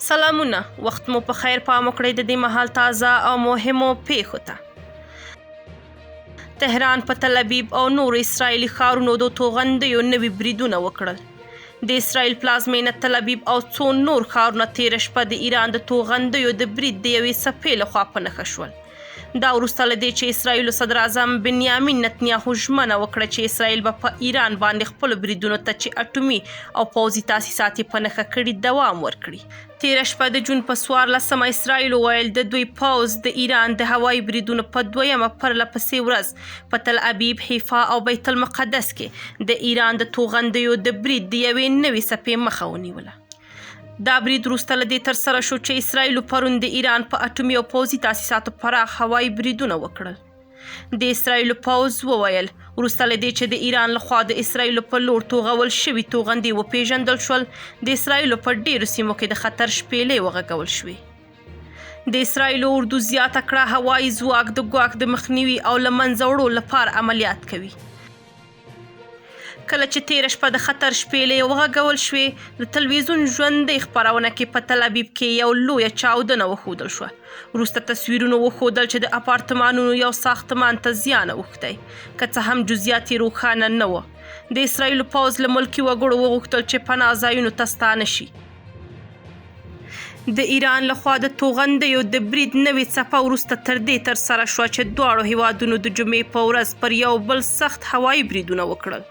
سلامونه وخت مو په خیر. پام وکړئ د دې مهال تازه او مهمو پیښو ته. تهران په تل ابیب او نورو اسرایلي ښارونو د توغندیو نوي بریدونه وکړل. د اسرایل پلازمېنه تل ابیب او څو نور ښارونه تېره شپه د ایران د توغندیو د برید د یوې څپې لخوا په نښه شول. دا وروسته له دې چې اسراییلو صدراعظم بنیامین نتنیاهو ژمنه وکړه چې اسراییل به په ایران باندې خپلو بریدونو ته چې اټومي او پوځي تاسیسات یې په نښه کړي دوام ورکړي. تېره شپه د جون په 14مه اسراییل وویل د دوی پوځ د ایران د هوایي بریدونو په دویمه پرله پسې ورځ په تل ابیب، حیفا او بیت المقدس کې د ایران د توغندیو د برید د یوې نوې څپې مخه ونیوله. دا برید وروسته له دې ترسره شو چې اسراییلو پرون د ایران په اټومي او پوځي تاسیساتو پراخ هوایي بریدونه وکړل. د اسراییلو پوځ وویل، وروسته له دې چې د ایران لخوا د اسراییلو په لور توغول شوي توغندي وپېژندل شول، د اسراییلو په ډېرو سیمو کې د خطر شپېلۍ وغږول شوې. د اسراییلو اردو زیاته کړه، هوایي ځواک د ګواښ د مخنیوي او له منځه وړو لپاره عملیات کوي. کله چې تېره شپه د خطر شپېلۍ وغږول شوې، د تلویزیون ژوندۍ خپرونه کې په تل ابیب کې یو لویه چاودنه وښودل شوه. وروسته تصویرونو وښودل چې د اپارتمانونو یو ساختمان ته زیان اوښتی، که څه هم جزیات یې روښانه نه و. د اسراییلو پوځ له ملکي وګړو وغوښتل چې پناه ځایونو ته ستانه شي. د ایران لخوا د توغندیو د برید نوې څپه وروسته تر دې ترسره شوه چې دواړو هیوادونو د جمعې په ورځ پر یو بل سخت هوایي بریدونه وکړل.